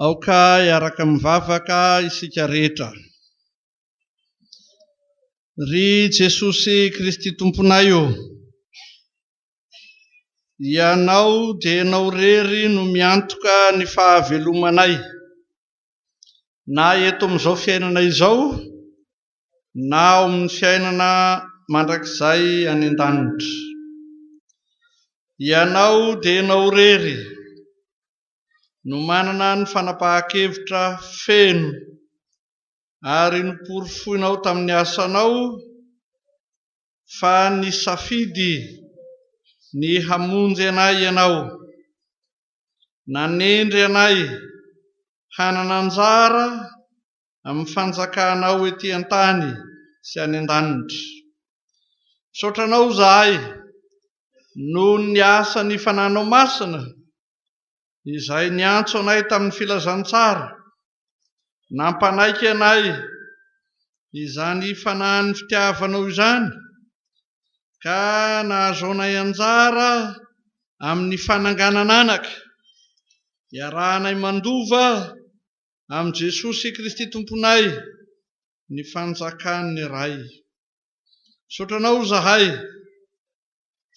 Aoka hiaraka mivavaka isika rehetra. Ry Jesosy Kristy Tomponay ô, Ianao dia Ianao irery no miantoka ny fahavelomanay, na eto amin'izao fiainana izao, na ao amin'ny fiainana mandrakizay any an-danitra. Ianao dia Ianao irery no manana ny fanapahan-kevitra feno ary noporofoinao tamin'ny asanao fa nisafidy ny hamonjy anay Ianao, nanendry anay hanana anjara amin'ny fanjakanao ety an-tany sy any an-danitra. Misaotra Anao izahay noho ny asan'ny Fananao Masina izay niantso anay tamin'ny filazantsara, nampanaiky anay izany fanahin'ny fitiavanao izany, ka nahazoanay anjara amin'ny fananganan'anaka, iarahanay mandova amin'i Jesosy Kristy Tomponay ny fanjakan'ny Ray. Misaotra Anao izahay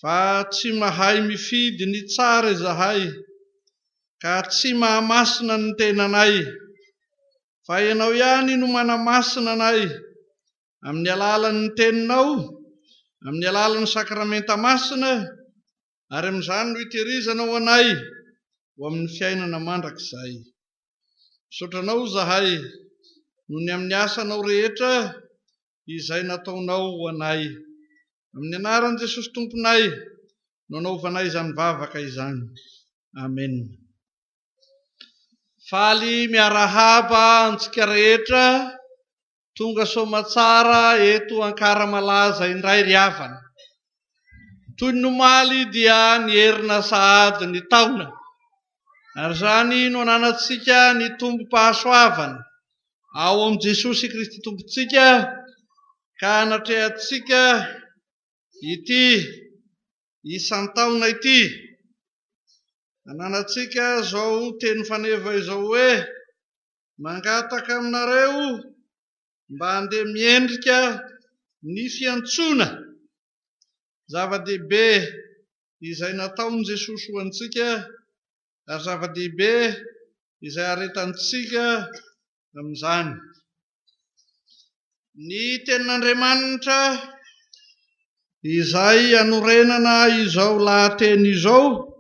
fa tsy mahay mifidy ny tsara izahay ka tsy mahamasina ny tenanay, fa Ianao ihany no manamasina anay amin'ny alalan'ny Teninao, amin'ny alalan'ny Sakramenta Masina, ary amin'izany no itehirizanao anay ho amin'ny fiainana mandrakizay. Misaotra Anao izahay noho ny amin'ny asanao rehetra izay nataonao ho anay. Amin'ny anaran'i Jesosy Tomponay no anaovanay izany vavaka izany. Amena. Faly miarahaba antsika rehetra tonga soamatsara eto Ankaramalaza indray ry havana. Toy ny omaly dia niherina sahady ny taona. Ary izany no ananantsika ny tombom-pahasoavana ao amin'i Jesosy Kristy Tompontsika ka anatrehantsika ity isan-taona ity. Ananantsika izao teny faneva izao hoe, Mangataka aminareo mba handeha miendrika ny fiantsoana. Zava-dehibe izay nataon'i Jesosy ho antsika ary zava-dehibe izay aretantsika amin'izany. Ny Tenin'Andriamanitra izay anorenana izao lahateny izao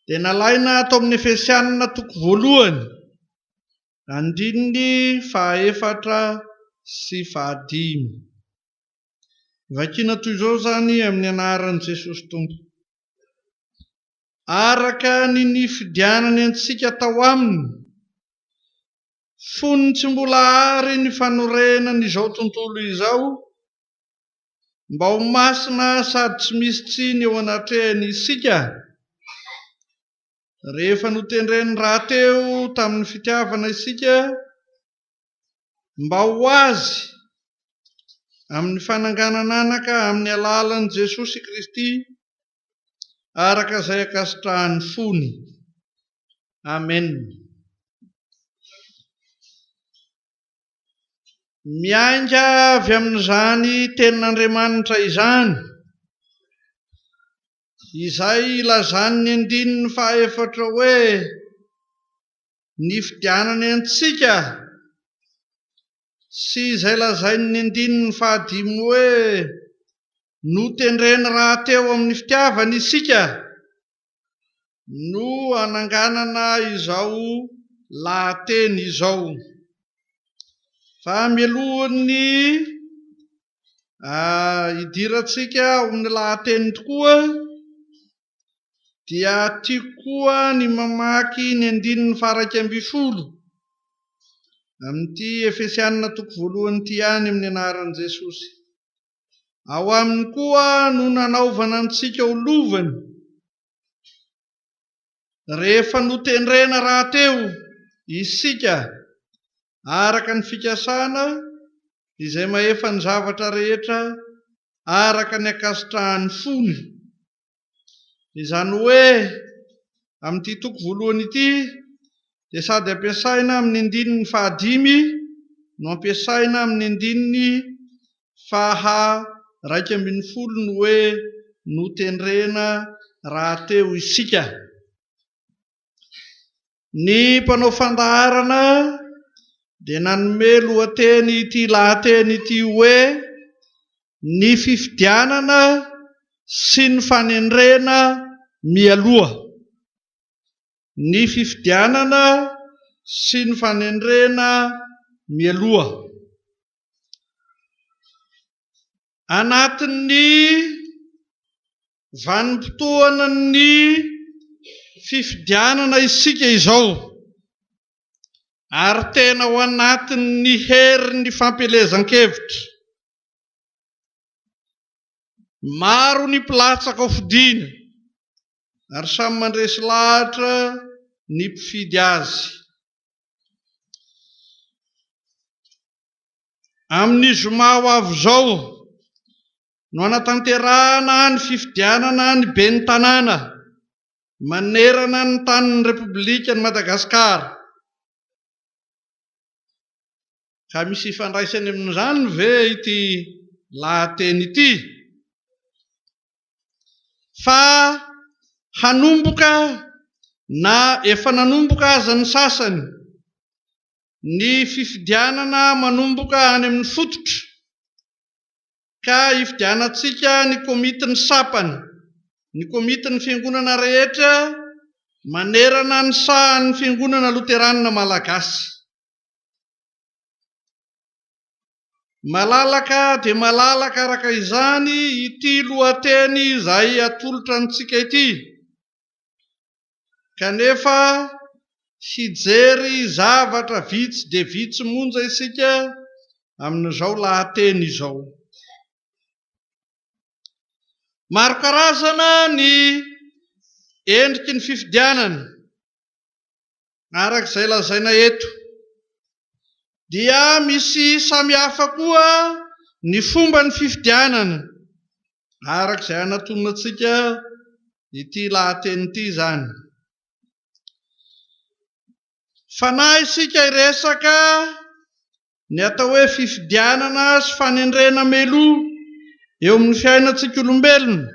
dia nalaina tao amin'ny Efesianina toko voalohany, andininy fahaefatra sy fahadimy. Vakiana toy izao izany amin'ny anaran'i Jesosy Tompo. Araka ny nifidianany antsika tao aminy, fony tsy mbola àry ny fanorenany izao tontolo izao, mba ho masina sady tsy misy tsiny eo anatrehany isika, rehefa notendreny rahateo tamin'ny fitiavana isika, mba ho Azy amin'ny fananganan'anaka amin'ny alalan'i Jesosy Kristy araka izay ankasitrahan'ny fony. Amena. Miainga avy amin'izany tenin'Andriamanitra izany, izay ilazan'ny andininy fahaefatra hoe, nifidianany antsika sy izay lazain'ny andininy fahadimy hoe notendreny rahateo amin'ny fitiavany isika no ananganana izao lahateny izao. Fa mialohan'ny hidirantsika ao amin'ny lahateny tokoa dia tiako koa ny mamaky ny andininy faha-11 amin'ity Efesianina toko voalohany ity ihany amin'ny anaran'i Jesosy. Ao aminy koa no nanaovana antsika ho lovany, rehefa notendrena rahateo isika araka ny fikasana izay mahefa ny zavatra rehetra araka ny ankasitrahan'ny fony. Izany hoe, amin'ity toko voalohany ity, dia sady ampiasaina amin'ny andininy fahadimy no ampiasaina amin'ny andininy faha 11 ny hoe notendrena rahateo isika. Ny mpanao fandaharana dia nanome lohateny ity lahateny ity hoe ny fifidianana sy ny fanendrena mialoha. Ny fifidianana sy ny fanendrena mialoha. Anatin'ny vanim-potoanan'ny fifidianana isika izao ary tena ao anatin'ny herin'ny fampielezan-kevitra. Maro ny mpilatsaka hofidiana ary samy mandresy lahatra ny mpifidy azy. Amin'ny zoma ho avy izao no hanatanterahana ny fifidianana ny ben'ny tanàna manerana ny tanin'ny Repoblikan'i Madagasikara. Ka misy ifandraisany amin'izany ve ity lahateny ity? Fa hanomboka na efa nanomboka aza ny sasany ny fifidianana manomboka any amin'ny fototra ka hifidianantsika ny komitin'ny sampana, ny komitin'ny fiangonana rehetra manerana ny sahan'ny Fiangonana Loteranina Malagasy. Malalaka dia malalaka araka izany ity lohateny izay atolotra antsika ity. Kanefa hijery zavatra vitsy dia vitsy monja isika amin'izao lahateny izao. Maro karazana ny endriky ny fifidianana, araka izay lazaina eto. Dia misy samihafa koa ny fomban'ny fifidianana, araka izay hanatonina antsika ity lahateny ity izany. Fa na isika hiresaka ny atao hoe fifidianana sy fanendrena meloa eo amin'ny fiainantsika olombelona,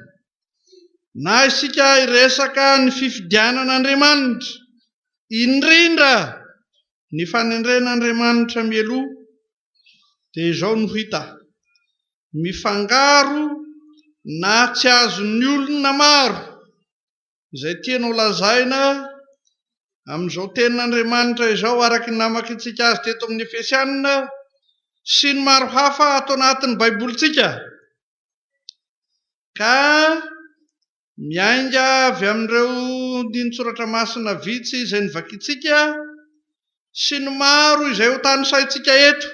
na isika hiresaka ny fifidianan'Andriamanitra, indrindra ny fanendren'Andriamanitra mialoha, dia izao no hita, mifangaro na tsy azon'ny olona maro izay tiana ho lazaina amin'izao tenin'Andriamanitra izao araka ny namakintsika azy teto amin'ny Efesianina sy ny maro hafa ato anatin'ny Baibolintsika. Ka miainga avy amin'ireo andinin-tsoratra masina vitsy izay novakintsika sy ny maro izay ho tanisaintsika eto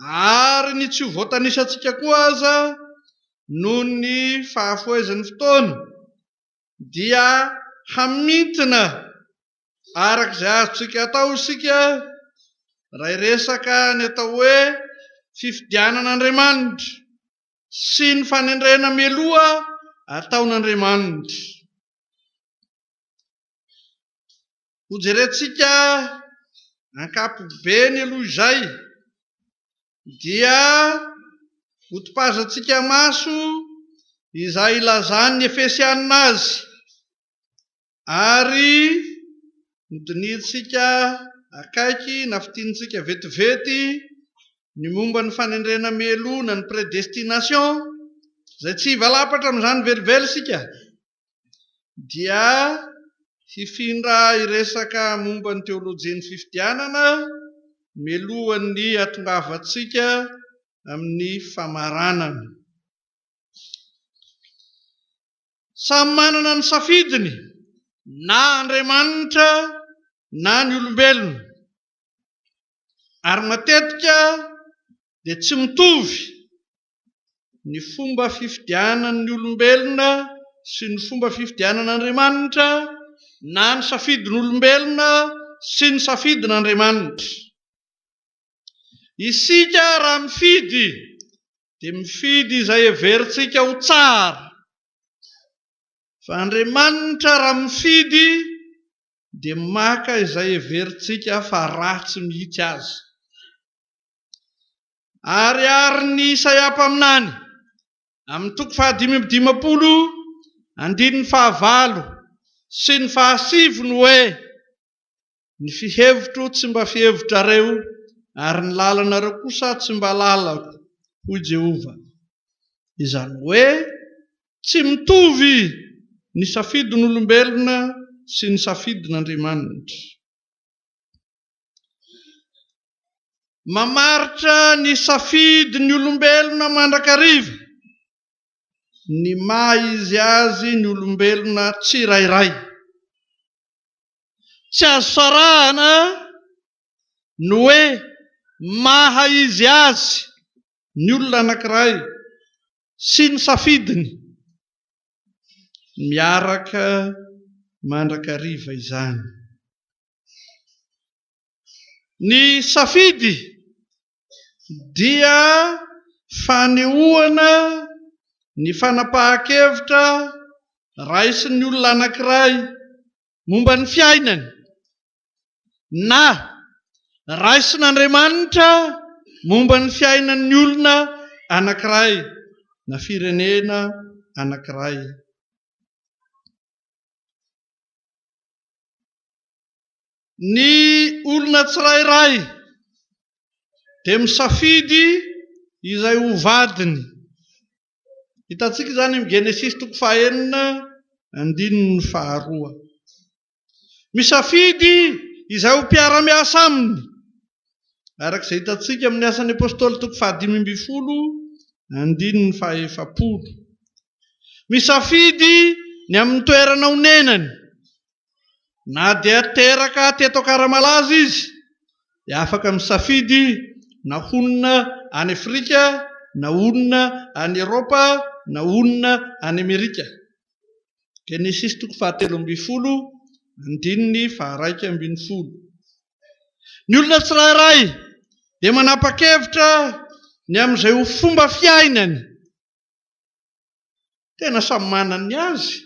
ary ny tsy ho voatanisantsika koa aza noho ny fahafohezan'ny fotoana dia hamintina araka izay azontsika atao isika raha hiresaka ny atao hoe fifidianan'Andriamanitra sy ny fanendrena mialoha ataon'Andriamanitra. Hojerentsika ankapobeny aloha izay dia hotopazantsika maso izay ilazan'ny Efesianina azy ary hodinihintsika akaiky na fintinintsika vetivety ny momba ny fanendrena mialoha na ny prédestination izay tsy hivalapatra amin'izany velively isika. dia hifindra hiresaka momba ny teolojian'ny fifidianana mialohan'ny hatongavantsika amin'ny famaranana. Samy manana ny safidiny na Andriamanitra na ny olombelona, ary matetika dia tsy mitovy ny fomba fifidianan'ny olombelona sy ny fomba fifidianan'Andriamanitra na ny safidin'olombelona sy ny safidin'Andriamanitra. Isika raha mifidy dia mifidy izay heverintsika ho tsara. Fa Andriamanitra raha mifidy dia maka izay heverintsika fa ratsy mihitsy aza. Ariharin'i Isaia mpaminany amin'ny toko fahadimy amby dimampolo andininy fahavalo sy ny fahasivy ny hoe, Ny fihevitro tsy mba fihevitrareo, ary ny lalanareo kosa tsy mba lalako, hoy Jehovah. Izany hoe tsy mitovy ny safidin'olombelona sy ny safidin'Andriamanitra. Mamaritra ny safidin'ny olombelona mandrakariva ny maha izy azy ny olombelona tsirairay. Tsy azo sarahana ny hoe maha izy azy ny olona anankiray sy ny safidiny. Miaraka mandrakariva izany. Ny safidy dia fanehoana ny fanapahan-kevitra raisin'ny olona anankiray momba ny fiainany na raisin'Andriamanitra momba ny fiainan'ny olona anankiray na firenena anankiray. Ny olona tsirairay dia misafidy izay ho vadiny. Hitantsika izany amin'ny Genesisy toko fahenina andininy faharoa. Misafidy izay ho mpiara-miasa aminy, araka izay hitantsika amin'ny Asan'ny Apostoly toko fahadimy ambin'ny folo andininy fahaefapolo. Misafidy ny amin'ny toerana onenany. Na dia teraka teto Ankaramalaza izy dia afaka misafidy na honina any Afrika na honina any Eropa na honina any Amerika. Genesisy toko fahatelo ambin'ny folo andininy faharaika ambin'ny folo. Ny olona tsirairay dia manapa-kevitra ny amin'izay ho fomba fiainany. Tena samy manana ny azy.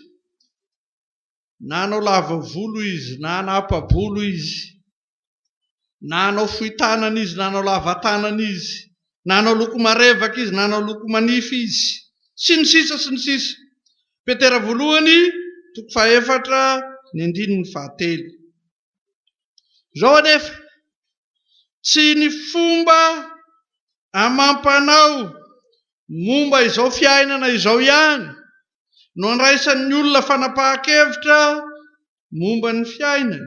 Na hanao lava volo izy, na hanapa-bolo izy, na hanao fohy tanana izy, na hanao lava tanana izy, na hanao loko marevaka izy, na hanao loko manify izy, sy ny sisa sy ny sisa. Petera voalohany, toko fahefatra, ny andininy fahatelo. Izao anefa, tsy ny fomba amam-panao momba izao fiainana izao ihany no andraisan'ny olona fanapahan-kevitra momba ny fiainany,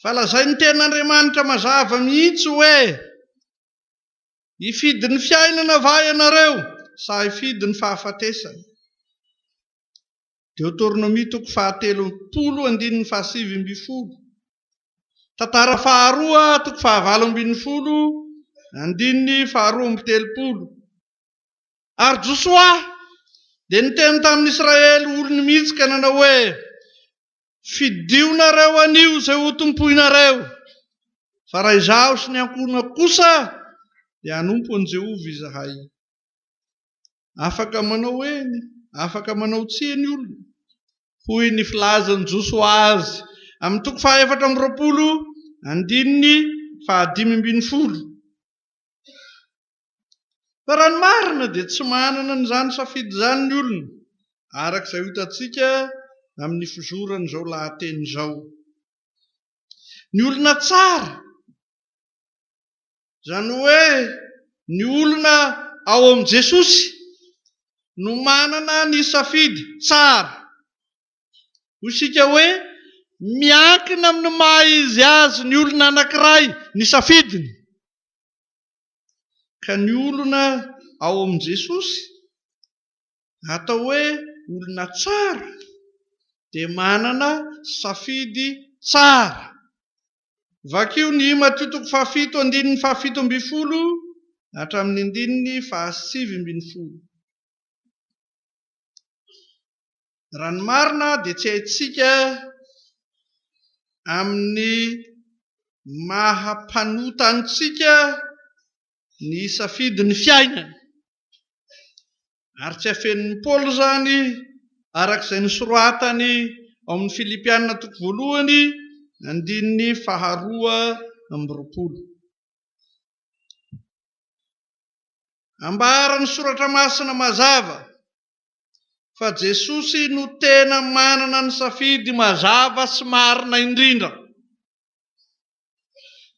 fa lazain'ny Tenin'Andriamanitra mazava mihitsy hoe, Hifidy ny fiainana va ianareo sa hifidy ny fahafatesana? Deoteronomia toko fahatelopolo andininy fahasivy ambin'ny folo. Tantara faharoa toko fahavalo ambin'ny folo andininy faharoa amby telopolo. Ary Josoa dia niteny tamin'ny Israely olony mihitsy ka nanao hoe, Fidionareo anio izay hotompoinareo, fa raha izaho sy ny ankohonako kosa dia hanompo an'i Jehovah izahay. Afaka manao eny, afaka manao tsia ny olona, hoy ny filazan'i Josoa azy amin'ny toko fahaefatra amby roapolo, andininy fahadimy ambin'ny folo. Fa raha ny marina dia tsy manana an'izany safidy izany ny olona, araka izay ho hitantsika amin'ny fizoran'izao lahateny izao. Ny olona tsara, izany hoe ny olona ao amin'i Jesosy no manana ny safidy tsara. Hoy isika hoe miankina amin'ny maha izy azy ny olona anankiray ny safidiny. Ka ny olona ao amin'i Jesosy atao hoe olona tsara dia manana safidy tsara. Vakio ny Matio toko fahafito andininy fahafito ambin'ny folo hatramin'ny andininy fahasivy ambin'ny folo. Raha ny marina dia tsy haintsika amin'ny maha mpanota antsika ny hisafidy ny fiainana. Ary tsy afenin'i Paoly izany araka izay nosoratany ao amin'ny Filipiana toko voalohany andininy faharoa amby roapolo. Ambaran'ny Soratra Masina mazava fa Jesosy no tena manana ny safidy mazava sy marina indrindra.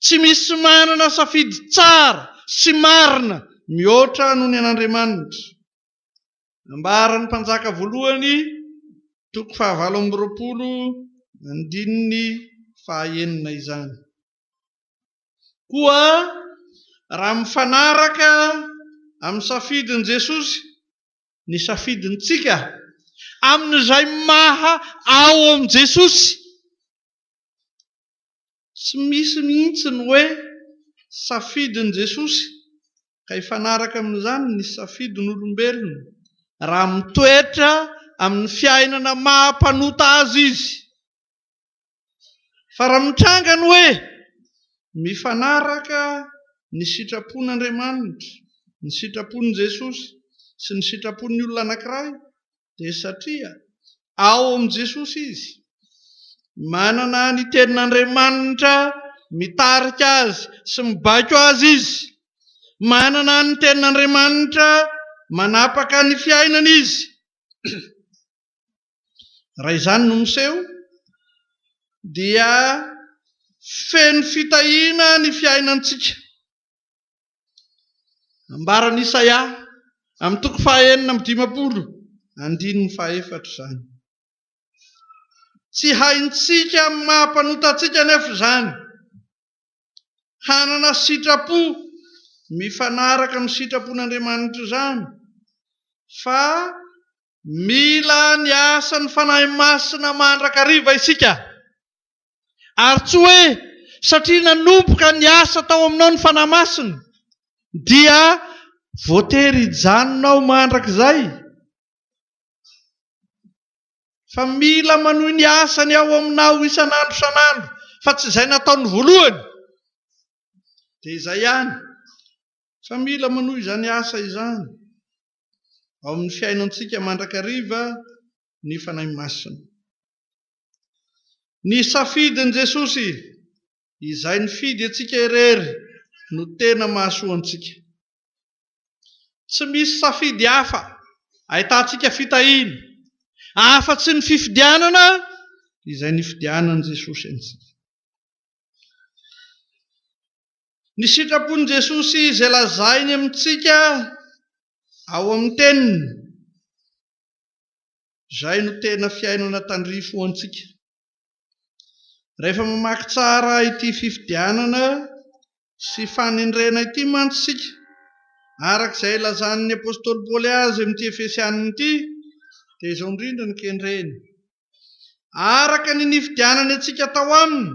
Tsy misy manana safidy tsara sy marina mihoatra noho ny an'Andriamanitra. Nambaran'ny Mpanjaka voalohany, toko fahavalo amby roapolo, andininy fahaenina izany. Koa raha mifanaraka amin'ny safidin'i Jesosy ny safidintsika, amin'izay maha ao amin'i Jesosy, Tsy misy mihitsy ny hoe safidin'i Jesosy ka hifanaraka amin'izany ny safidin'olombelona raha mitoetra amin'ny fiainana maha mpanota azy izy. Fa raha mitranga ny hoe mifanaraka ny sitrapon'Andriamanitra, ny sitrapon'i Jesosy sy ny sitrapon'ny olona anankiray dia satria ao amin'i Jesosy izy, manana ny Tenin'Andriamanitra mitarika azy sy mibaiko azy izy, manana ny Tenin'Andriamanitra manapaka ny fiainany izy. Raha izany no miseho, dia feno fitahiana ny fiainantsika. Ambaran'i Isaia amin'ny toko fahaenina amby dimampolo, andininy fahefatra izany. Tsy haintsika amin'ny maha mpanota antsika anefa izany. Hanana sitrapo mifanaraka amin'ny sitrapon'Andriamanitra izany, fa mila ny asan'ny Fanahy Masina mandrakariva isika. Ary tsy hoe satria nanomboka niasa tao aminao ny Fanahy Masina dia voatery hijanona ao mandrakizay, fa mila manohy ny asany ao aminao isan'andro isan'andro, fa tsy izay nataony voalohany dia izay ihany, fa mila manohy izany asa izany ao amin'ny fiainantsika mandrakariva ny Fanahy Masina. Ny safidin'i Jesosy, izay nifidy antsika irery, no tena mahasoa antsika. Tsy misy safidy hafa ahitantsika fitahiana, afa-tsy ny fifidianana izay nifidianan'i Jesosy antsika. Ny sitrapon'i Jesosy izay lazainy amintsika ao amin'ny Teniny, Izay no tena fiainana tandrify ho antsika. Rehefa mamaky tsara ity fifidianana sy fanendrena ity mantsy isika, araka izay ilazan'ny apostoly Paoly azy amin'ity Efesianina ity, dia izao indrindra no kendreny, Araka ny nifidianany antsika tao aminy,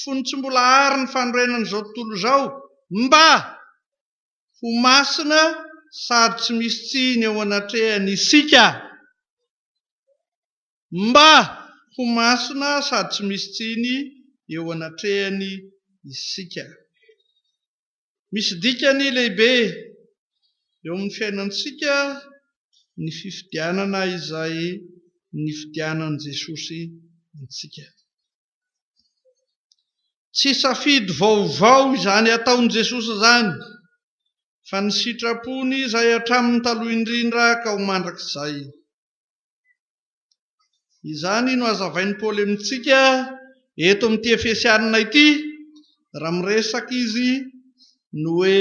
fony tsy mbola àry ny fanorenan'izao tontolo izao, mba ho masina sady tsy misy tsiny eo anatrehany isika. Mba ho masina sady tsy misy tsiny eo anatrehany isika. Misy dikany lehibe eo amin'ny fiainantsika ny fifidianana izay nifidianan'i Jesosy antsika. Tsy safidy vaovao izany ataon'i Jesosy izany, fa ny sitrapony izay hatramin'ny taloha indrindra ka ho mandrakizay. Izany no hazavain'i Paoly amintsika eto amin'ity Efesianina ity, raha miresaka izy ny hoe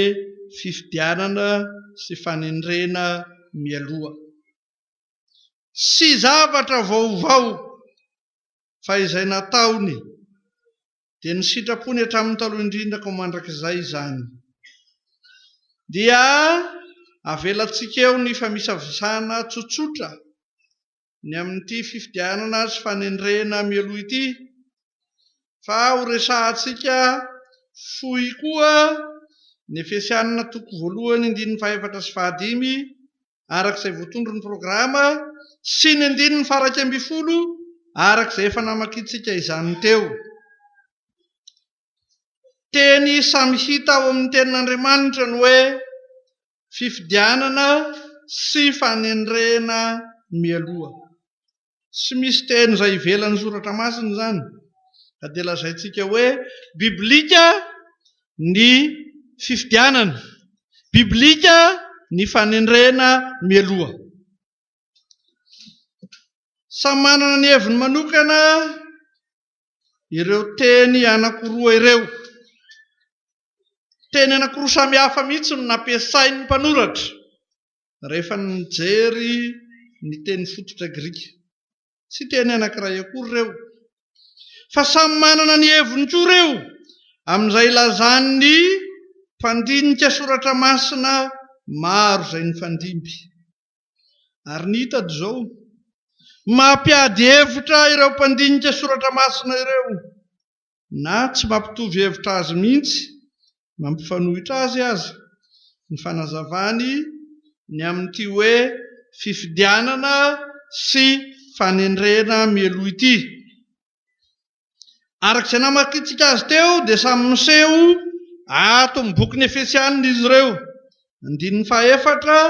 fifidianana sy fanendrena mialoha. Tsy zavatra vaovao fa izay nataony dia ny sitrapony hatramin'ny taloha indrindra ka ho mandrakizay izany. Dia avelantsika eo ny famisavisana tsotsotra ny amin'ity fifidianana sy fanendrena mialoha ity fa horesahantsika fohy koa ny Efesianina toko voalohany andininy fahefatra sy fahadimy araka izay voatondron'ny programa sy ny andininy faha-11 araka izay efa namakiantsika izany teo. Teny samy hita ao amin'ny Tenin'Andriamanitra ny hoe fifidianana sy fanendrena mialoha. Tsy misy teny izay ivelan'ny Soratra Masina izany, ka dia lazaintsika hoe biblika ny fifidianana, biblika ny fanendrena mialoha. Samy manana ny heviny manokana ireo teny anankiroa ireo. Teny anankiroa samy hafa mihitsy no nampiasain'ny mpanoratra rehefa nijery ny teny fototra grika. Tsy teny anankiray akory ireo, fa samy manana ny heviny koa ireo amin'izay ilazan'ny mpandinika soratra masina maro izay nifandimby. Ary ny hita dia izao, mampiady hevitra ireo mpandinika soratra masina ireo, na tsy mampitovy hevitra azy mihitsy, mampifanohitra azy aza, ny fanazavany ny amin'ity hoe fifidianana sy fanendrena mialoha ity. Araka izay namakintsika azy teo dia samy miseho ato amin'ny bokin'ny Efesianina izy ireo. Andininy fahaefatra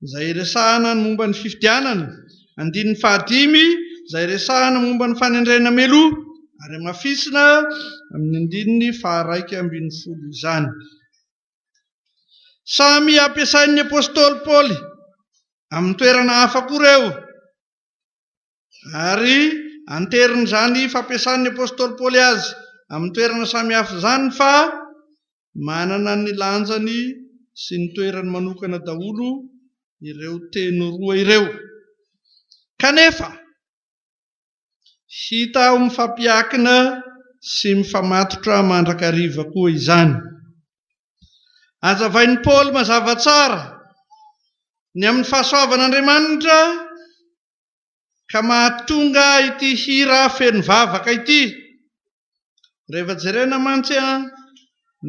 izay iresahana ny momba ny fifidianana, andininy fahadimy izay iresahana momba ny fanendrena meloa ary hamafisina amin'ny andininy faha-11 izany. Samy ampiasain'ny apostoly Paoly amin'ny toerana hafa koa ireo. Ary anterin'izany fampiasan'ny apostoly Paoly azy amin'ny toerana samihafa izany fa manana ny lanjany sy ny toerany manokana daholo ireo teny roa ireo. Kanefa, hita ho mifampiankina sy mifamatotra mandrakariva koa izany. Hazavain'i Paoly mazava tsara ny amin'ny fahasoavan'Andriamanitra ka mahatonga ity hira feno vavaka ity. Rehefa jerena mantsy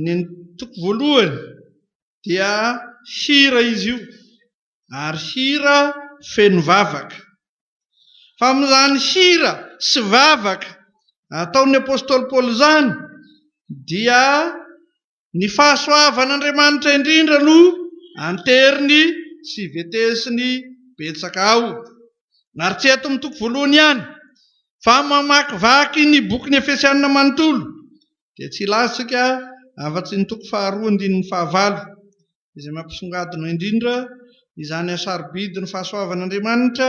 ny toko voalohany dia hira izy io ary hira feno vavaka. Fa amin'izany hira sy vavaka ataon'ny apostoly Paoly izany dia Ny fahasoavan'Andriamanitra indrindra no anteriny sy vetesiny betsaka ao. Ary tsy eto amin'ny toko voalohany ihany, fa mamakivaky ny bokin'ny Efesianina manontolo, dia tsy hilaza isika afa-tsy ny toko faharoa andininy fahavalo, izay mampisongadina indrindra izany hasarobidin'ny fahasoavan'Andriamanitra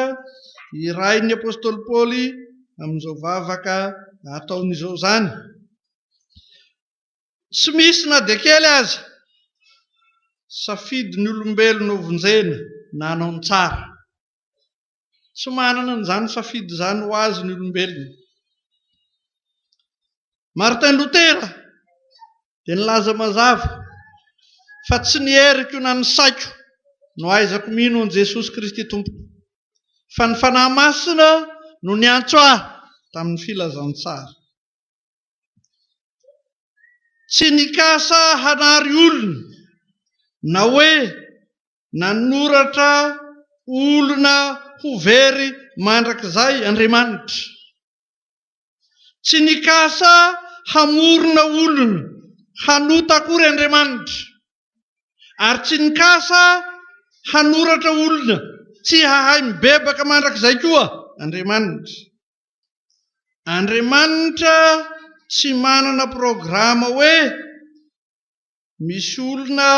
irahin'ny apostoly Paoly amin'izao vavaka ataony izao izany. Tsy misy na dia kely aza safidy ny olombelona ho vonjena na hanao ny tsara. Tsy manana an'izany safidy izany ho azy ny olombelona. Martin Luther dia nilaza mazava fa tsy ny heriko na ny saiko no ahaizako mino an'i Jesosy Kristy Tompoko, fa ny Fanahy Masina no niantso ahy tamin'ny filazantsara. Tsy nikasa hanary olona na hoe nanoratra olona ho very mandrakizay Andriamanitra. Tsy nikasa hamorona olona hanota akory Andriamanitra. Ary tsy nikasa hanoratra olona tsy hahay mibebaka mandrakizay koa Andriamanitra. Andriamanitra tsy manana programa hoe misy olona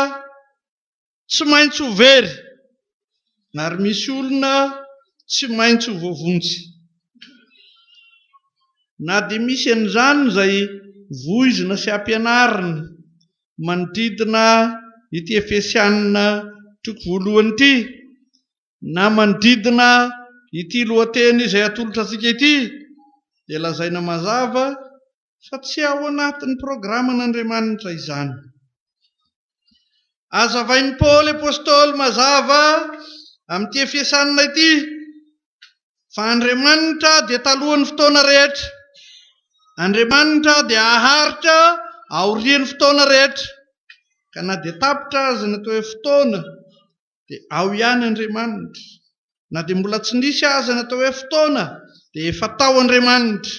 tsy maintsy ho very ary misy olona tsy maintsy ho voavonjy. Na dia misy an'izany izay voizina sy ampianarina manodidina ity Efesianina toko voalohany ity, na manodidina ity lohateny izay atolotra antsika ity dia lazaina mazava fa tsy ao anatin'ny programan'Andriamanitra izany. Azavain'i Paoly Apostoly mazava amin'ity Efesianina ity fa Andriamanitra dia talohan'ny fotoana rehetra. Andriamanitra dia haharitra aorian'ny fotoana rehetra. Ka na dia tapitra aza ny atao hoe fotoana dia ao ihany Andriamanitra. Na dia mbola tsy nisy aza ny atao hoe fotoana dia efa tao Andriamanitra.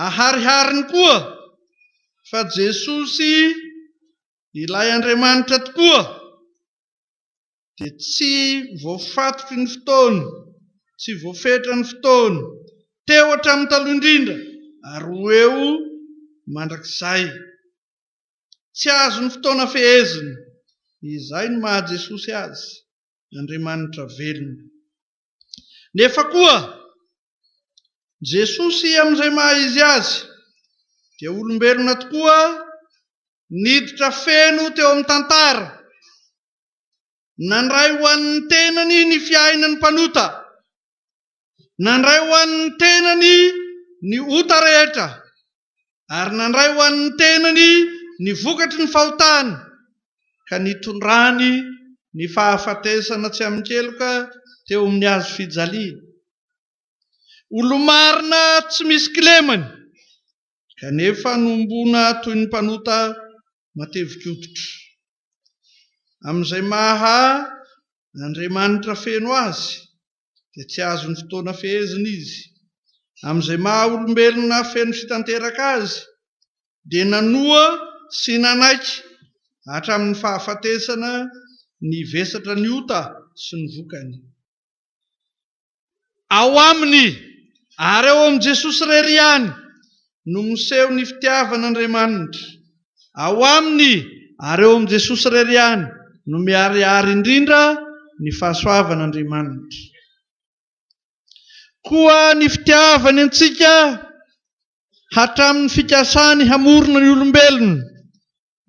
Aharihariny koa fa Jesosy ilay Andriamanitra tokoa dia tsy voafatotry ny fotoana, tsy voafetra ny fotoana, teo hatramin'ny taloha indrindra ary ho eo mandrakizay. Tsy azon'ny fotoana fehezina. Izay no maha Jesosy Azy, Andriamanitra velona. Nefa koa, Jesosy amin'izay maha Izy Azy dia olombelona tokoa niditra feno teo amin'ny tantara. Nandray ho an'ny tenany ny fiainan'ny mpanota. Nandray ho an'ny tenany ny ota rehetra ary nandray ho an'ny tenany ny vokatry ny fahotana ka nitondrany ny fahafatesana tsy amin-keloka teo amin'ny hazo fijaliana. Olo-marina tsy misy kilemany kanefa nombona toy ny mpanota matevin-koditra. Amin'izay maha Andriamanitra feno azy dia tsy azon'ny fotoana fehezina izy. Amin'izay maha olombelona feno sy tanteraka azy dia nanoa sy nanaiky hatramin'ny fahafatesana ny vesatra ny ota sy ny vokany. Ao aminy ary ao amin'i Jesosy irery ihany no miseho ny fitiavan'Andriamanitra. Ao aminy ary ao amin'i Jesosy irery ihany no miharihary indrindra ny fahasoavan'Andriamanitra. Koa ny fitiavany antsika hatramin'ny fikasany hamorona ny olombelona,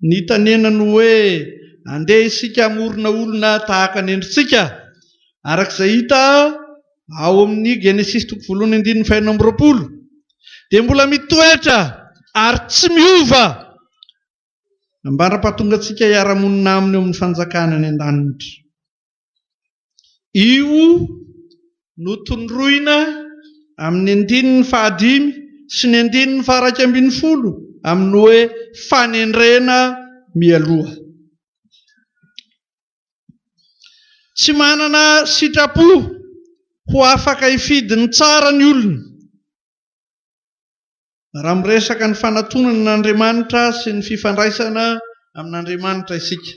Nitanenany hoe, Andeha isika hamorona olona tahaka ny endritsika, araka izay hita ao amin'ny Genesisy toko voalohany andininy fahenina amby 20, dia mbola mitoetra ary tsy miova ambara-pahatonga antsika hiara-monina aminy eo amin'ny fanjakana any an-danitra. Io no tondroina amin'ny andininy fahadimy sy ny andininy faha-11 amin'ny hoe fanendrena mialoha. Tsy manana sitrapo ho afaka hifidy ny tsara ny olona raha miresaka ny fanatonana an'Andriamanitra sy ny fifandraisana amin'Andriamanitra isika.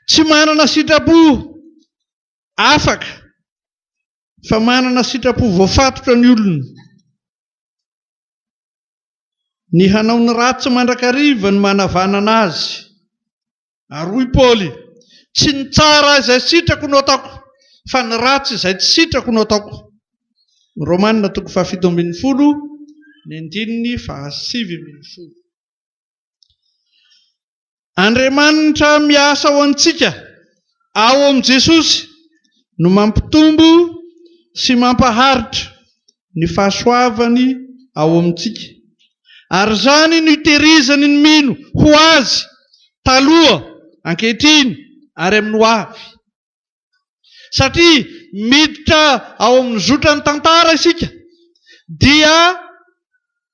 Tsy manana sitrapo afaka fa manana sitrapo voafatotra ny olona. Ny hanao ny ratsy mandrakariva no manavanana azy. Ary hoy Paoly, Tsy ny tsara izay sitrako no ataoko, fa ny ratsy izay tsy sitrako no ataoko. Romana toko fahafito ambin'ny folo, ny andininy fahasivy ambin'ny folo. Andriamanitra miasa ho antsika ao amin'i Jesosy no mampitombo sy mampaharitra ny fahasoavany ao amintsika. Ary izany no itehirizany ny mino ho Azy taloha, ankehitriny ary amin'ny ho avy. Satria miditra ao amin'ny zotran'ny tantara isika dia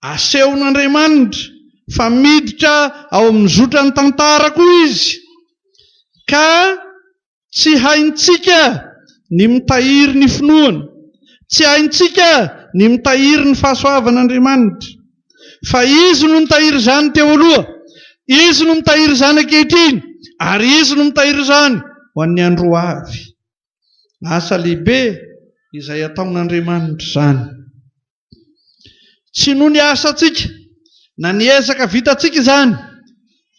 asehon'Andriamanitra fa miditra ao amin'ny zotran'ny tantara koa Izy ka tsy haintsika ny mitahiry ny finoana, tsy haintsika ny mitahiry ny fahasoavan'Andriamanitra. Fa Izy no nitahiry izany teo aloha, Izy no mitahiry izany ankehitriny, ary Izy no mitahiry izany ho an'ny andro ho avy. Asa lehibe izay ataon'Andriamanitra izany. Tsy noho ny asantsika na ny ezaka vitantsika izany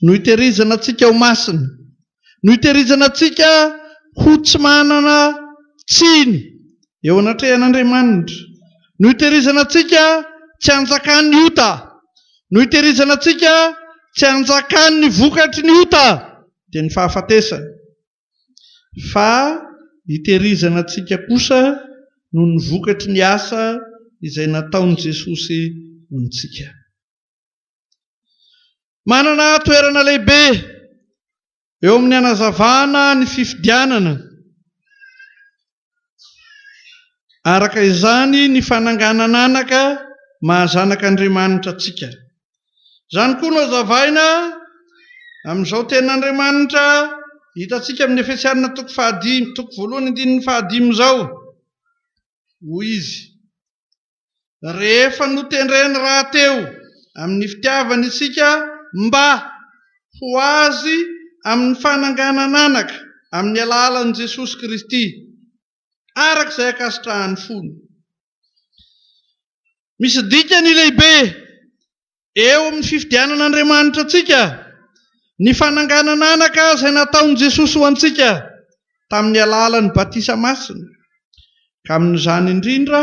no itehirizana antsika ho masina, no itehirizana antsika ho tsy manana tsiny eo anatrehan'Andriamanitra, no itehirizana antsika tsy hanjakan'ny ota, no itehirizana antsika tsy hanjakan'ny vokatry ny ota, dia ny fahafatesana, fa itehirizana antsika kosa noho ny vokatry ny asa izay nataon'i Jesosy ho antsika. Manana toerana lehibe eo amin'ny hanazavana ny fifidianana. Araka izany ny fananganan'anaka maha zanak'Andriamanitra antsika. Izany koa no hazavaina amin'izao tenin'Andriamanitra hitantsika amin'ny Efesianina toko fahadimy, toko voalohany andininy fahadimy izao. Hoy izy, Rehefa notendreny rahateo amin'ny fitiavany isika mba ho Azy amin'ny fananganan'anaka amin'ny alalan'i Jesosy Kristy. araka izay ankasitrahan'ny fony. Misy dikany lehibe eo amin'ny fifidianan'Andriamanitra antsika ny fananganan'anaka izay nataon'i Jesosy ho antsika tamin'ny alalan'ny batisa masina. Ka amin'izany indrindra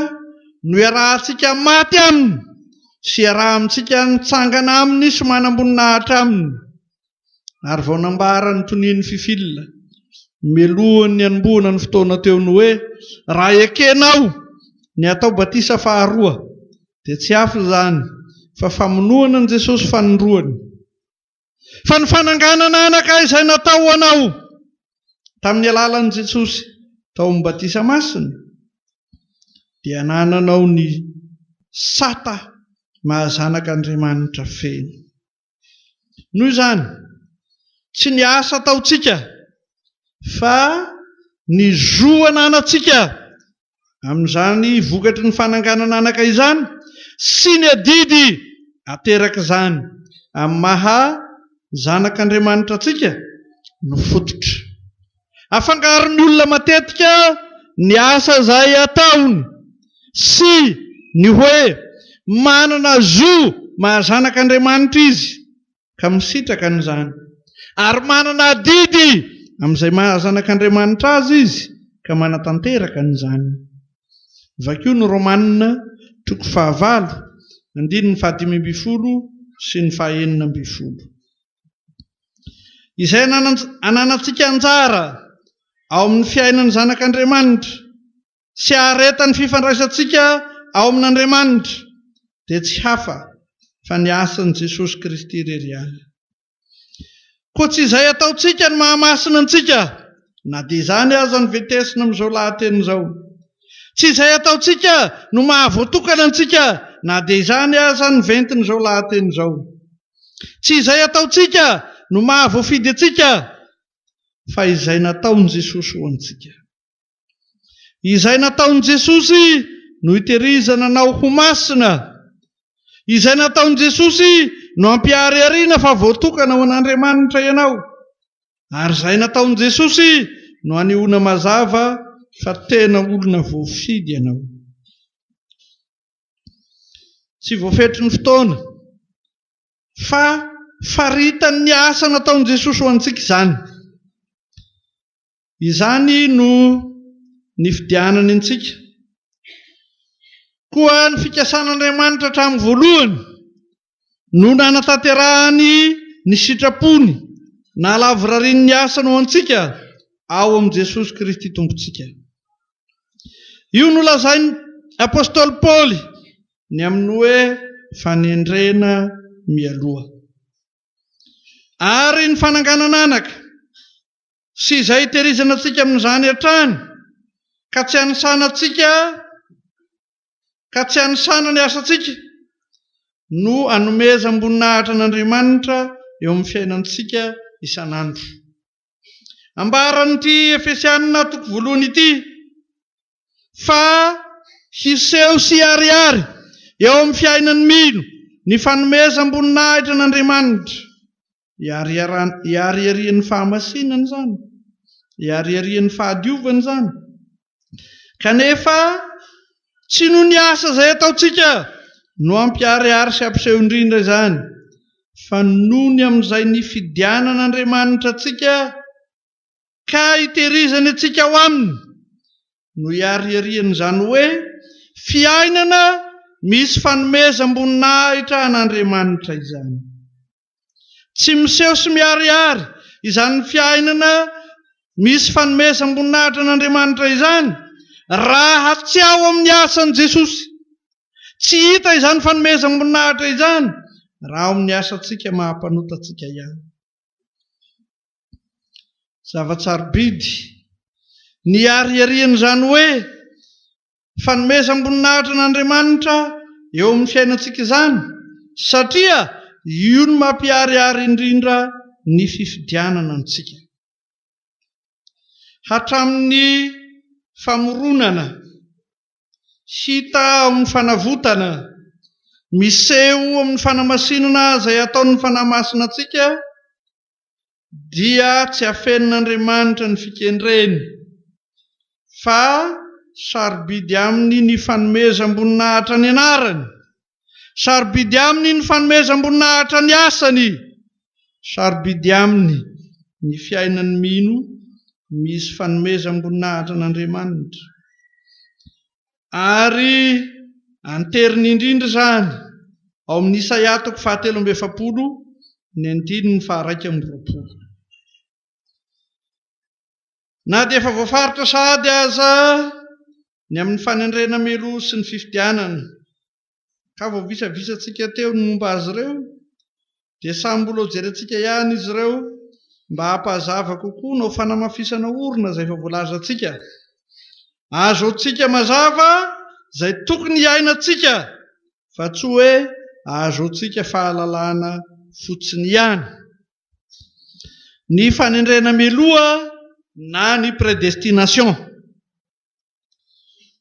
no iarahantsika maty aminy sy iarahantsika mitsangana aminy sy manam-boninahitra aminy. Ary vao nambaran'ny tonian'ny Fifil mialohan'ny hanombohana ny fotoana teo ny hoe raha ekenao ny hatao batisa faharoa dia tsy hafa izany fa famonoana an'i Jesosy fanindroany. Fa ny fananganana anaka izay natao ho anao tamin'ny alalan'i Jesosy tao amin'ny batisa masina dia anananao ny sata maha zanak'Andriamanitra feno. Noho izany, tsy ny asa ataontsika fa ny zo ananantsika amin'izany vokatry ny fananganana anaka izany sy ny adidy aterak'izany amin'ny maha zanak'Andriamanitra antsika no fototra. Afangaron'ny olona matetika ny asa izay ataony sy ny hoe manana zo maha zanak'Andriamanitra izy ka misitraka an'izany, ary manana adidy amin'izay maha zanak'Andriamanitra azy izy ka manatanteraka an'izany. Vakio ny Romana toko fahavalo, andininy fahadimy ambin'ny folo sy ny fahenina ambin'ny folo. Izay ananantsika anjara ao amin'ny fiainan'ny zanak'Andriamanitra sy aharetan'ny fifandraisantsika ao amin'Andriamanitra dia tsy hafa fa ny asan'i Jesosy Kristy irery ihany. Koa tsy izay ataontsika no mahamasina antsika, na dia izany aza no ventesina amin'izao lahateny izao. Tsy izay ataontsika no mahavoatokana antsika, na dia izany aza no ventin'izao lahateny izao. Tsy izay ataontsika no mahavoafidy antsika, fa izay nataon'i Jesosy ho antsika. Izay nataon'i Jesosy no itehirizana anao ho masina. Izay nataon'i Jesosy no ampiharihariana fa voatokana ho an'Andriamanitra ianao. Ary izay nataon'i Jesosy no anehoana mazava fa tena olona voafidy ianao. Tsy voafetry ny fotoana fa faritan'ny asa nataon'i Jesosy ho antsika izany. Izany no nifidianany antsika. Koa ny fikasan'Andriamanitra hatramin'ny voalohany no nanatanterahany ny sitrapony nahalavorariany ny asany ho antsika ao amin'i Jesosy Kristy Tompontsika. Io no lazain'ny apostoly Paoly ny amin'ny hoe fanendrena mialoha. Ary ny fananganan'anaka sy izay itehirizana antsika amin'izany hatrany ka tsy anisana antsika ka tsy anisana ny asantsika no anomezam-boninahitra an'Andriamanitra eo amin'ny fiainantsika isan'andro. Ambaran'ity Efesianina toko voalohany ity fa hiseho sy hiharihary eo amin'ny fiainan'ny mino ny fanomezam-boninahitra an'Andriamanitra. Ihariharian'ny fahamasinana izany, ihariharian'ny fahadiovana izany. Kanefa tsy noho ny asa izay ataontsika no hampiharihary sy hampiseho indrindra izany, fa noho ny amin'izay nifidianan'Andriamanitra antsika ka hitehirizany antsika ao aminy no ihariharian'izany hoe fiainana misy fanomezam-boninahitra an'Andriamanitra izany. Tsy miseho sy miharihary izany fiainana misy fanomezam-boninahitra an'Andriamanitra izany raha tsy ao amin'ny asan'i Jesosy. Tsy hita izany fanomezam-boninahitra izany raha ao amin'ny asantsika maha-mpanota antsika ihany. Zava-tsarobidy ny hihariharian'izany hoe fanomezam-boninahitra an'Andriamanitra eo amin'ny fiainantsika izany, satria io no mampiharihary indrindra ny fifidianana antsika. Hatramin'ny famoronana, hita ao amin'ny fanavotana, miseho amin'ny fanamasinana izay ataon'ny Fanahy Masina antsika, dia tsy afenin'Andriamanitra ny fikendreny, fa. sarobidy aminy ny fanomezam-boninahitra ny anarany. Sarobidy aminy ny fanomezam-boninahitra ny asany. Sarobidy aminy ny fiainan'ny mino misy fanomezam-boninahitra an'Andriamanitra. Ary anteriny indrindra izany ao amin'ny Isaia toko fahatelo amby 40 ny andininy faha-21. Na dia efa voafaritra sahady aza ny amin'ny fanendrena mialoha sy ny fifidianana, ka voavisavisantsika teo ny momba azy ireo, dia samy mbola hojerentsika ihany izy ireo mba hampahazava kokoa na ho fanamafisana orina izay efa voalazantsika. Ahazoantsika mazava izay tokony hiainantsika fa tsy hoe ahazoantsika fahalalana fotsiny ihany. Ny fanendrena mialoha na ny prédestination.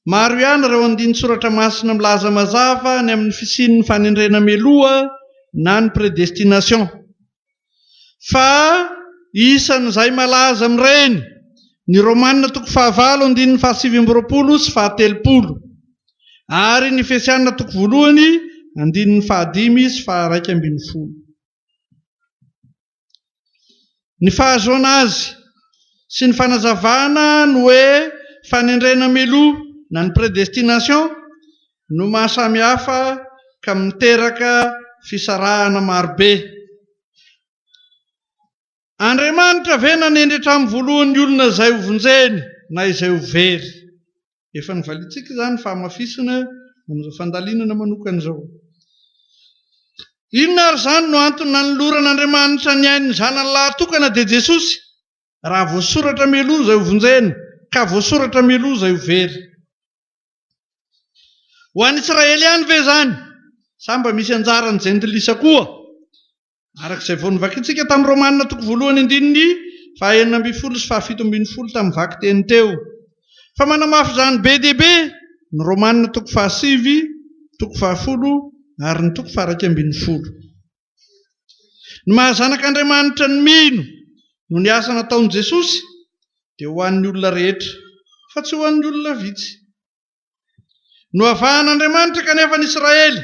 Maro ihany ireo andinin-tsoratra masina milaza mazava ny amin'ny fisian'ny fanendrena mialoha na ny prédestination. Fa isan'izay malaza amin'ireny ny Romana toko fahavalo andininy fahasivy amby roapolo sy fahatelopolo ary ny Efesiana toko voalohany andininy fahadimy sy faha-11. Ny fahazoana azy sy ny fanazavana ny hoe fanendrena mialoha na ny prédestination no mahasamy hafa ka miteraka fisarahana marobe. Andriamanitra ve nanendry hatramin'ny voalohany ny olona izay ho vonjeny na izay ho very? Efa novaliantsika izany fa hamafisina amin'izao fandalinana manokana izao. Inona ary izany no antony nanoloran'Andriamanitra ny ain'ny Zanany lahatokana dia Jesosy, raha voasoratra mialoha izay ho vonjena, ka voasoratra mialoha izay ho very? Ho an'ny Israely ihany ve izany, sa mba misy anjaran'ny jentilisa koa? Araka izay vao novakintsika tamin'ny Romana toko voalohany andininy faha-16 sy faha-17 tamin'ny vakiteny teo. Fa manamafy izany be dia be ny Romana toko fahasivy, toko fahafolo ary ny toko faha-11. Ny maha zanak'Andriamanitra ny mino noho ny asa nataon'i Jesosy dia ho an'ny olona rehetra fa tsy ho an'ny olona vitsy. Nohavahan'Andriamanitra kanefa ny Israely,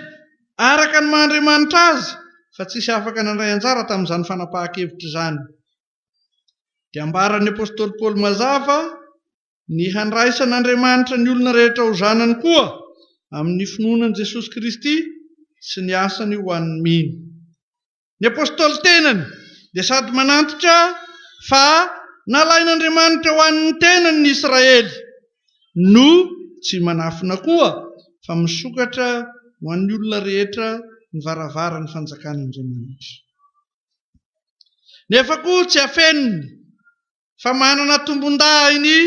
araka ny maha Andriamanitra azy, fa tsisy afaka nandray anjara tamin'izany fanapahan-kevitra izany. Dia ambaran'ny apostoly Paoly mazava ny handraisan'Andriamanitra ny olona rehetra ho zanany koa amin'ny finoana an'i Jesosy Kristy sy ny asany ho an'ny mino. Ny Apostoly tenany dia sady manantitra fa nalain'Andriamanitra ho an'ny tenany ny Israely, no tsy manafina koa fa misokatra ho an'ny olona rehetra ny varavaran'ny fanjakan'Andriamanitra. Nefa koa tsy afeniny fa manana tombondahiny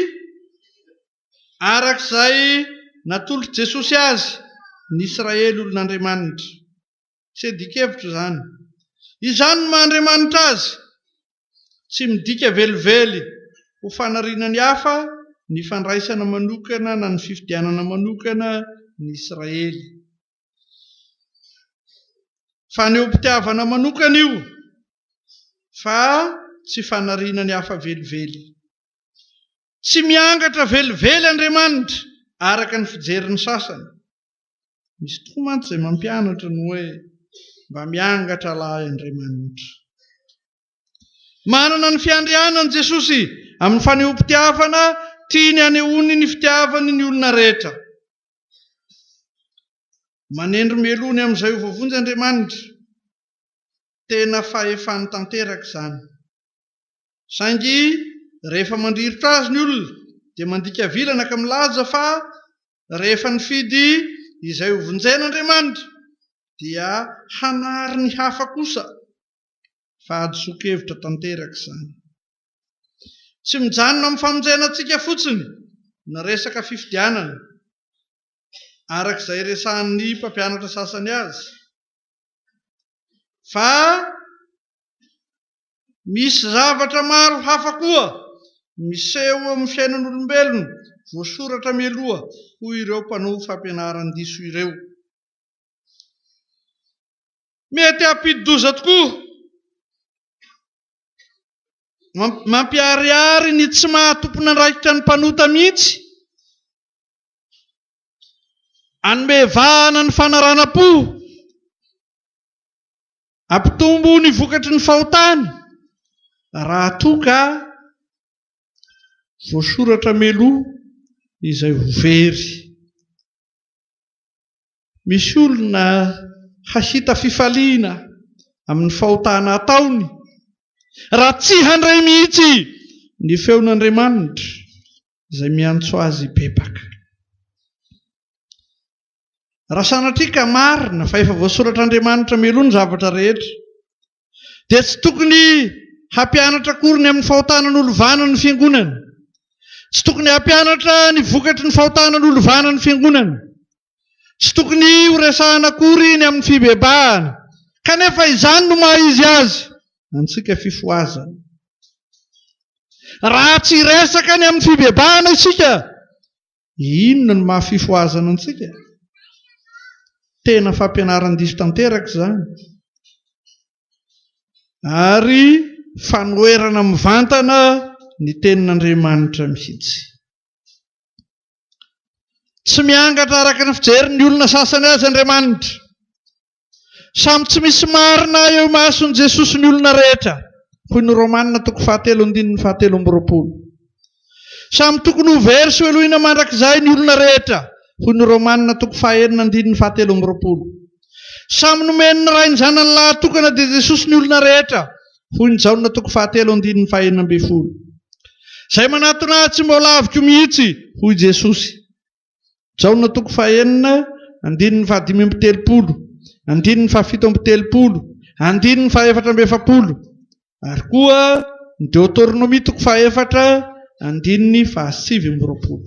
araka izay natolotr'i Jesosy azy ny Israely olon'Andriamanitra. Tsy adikevitra izany. Izany no maha Andriamanitra Azy. Tsy midika velively ho fanariana ny hafa ny fandraisana manokana na ny fifidianana manokana ny Israely. Fanehoam-pitiavana manokana io fa tsy fanariana ny hafa velively. Tsy miangatra velively Andriamanitra araka ny fijerin'ny sasany. Misy tokoa mantsy izay mampianatra ny hoe mba miangatra lahy Andriamanitra. Manana ny fiandrianany Jesosy amin'ny fanehoam-pitiavana tiany hanehoany ny fitiavany ny olona rehetra. Manendry mialoha ny amin'izay ho voavonjy Andriamanitra. Tena fahefany tanteraka izany. Saingy rehefa mandrirotra azy ny olona dia mandika vilana ka milaza fa rehefa nifidy izay ho vonjena Andriamanitra dia hanary ny hafa kosa. Fahadisoan-kevitra tanteraka izany. Tsy mijanona amin'ny famonjena antsika fotsiny ny resaka fifidianana, araka izay resahan'ny mpampianatra sasany azy, fa Misy zavatra maro hafa koa miseho amin'ny fiainan'olombelona voasoratra mialoha, hoy ireo mpanao fampianaran-diso ireo. Mety hampidi-doza tokoa. Mampiharihary ny tsy maha tompon'andraikitra ny mpanota mihitsy. Hanome vahana ny fanaranam-po. Hampitombo ny vokatry ny fahotana raha toa ka voasoratra mialoha izay ho very. Misy olona hahita fifaliana amin'ny fahotana ataony raha tsy handray mihitsy ny feon'Andriamanitra izay miantso azy hibebaka. Raha sanatria ka marina fa efa voasoratr'Andriamanitra mialoha ny zavatra rehetra, dia tsy tokony hampianatra akory ny amin'ny fahotana nolovana ny Fiangonana. Tsy tokony hampianatra ny vokatry ny fahotana nolovana ny Fiangonana. Tsy tokony horesahana akory ny amin'ny fibebahana. Kanefa izany no maha izy azy antsika fifohazana. Raha tsy hiresaka ny amin'ny fibebahana isika, Inona no maha fifohazana antsika? Tena fampianaran-diso tanteraka izany. Ary fanoherana mivantana ny tenin'Andriamanitra mihitsy. Tsy miangatra araka ny fijerin'ny olona sasany azy Andriamanitra. Samy tsy misy marina eo imason'i Jesosy ny olona rehetra, hoy ny Romana toko fahatelo andininy fahatelo amby roapolo. Samy tokony ho very sy hohelohina mandrakizay ny olona rehetra, hoy ny Romana toko fahaenina andininy fahatelo amby roapolo. Samy nomen'ny Ray ny Zanany lahatokana dia Jesosy ny olona rehetra, hoy ny Jaona toko fahatelo andininy fahenina ambin'ny folo. Izay manatona ahy tsy mba ho laviko mihitsy, hoy Jesosy. Jaona toko fahenina, andininy fahadimy amby telopolo, andininy fahafito amby telopolo, andininy fahefatra amby efapolo, ary koa ny Deoteronomia toko fahefatra, andininy fahasivy amby roapolo.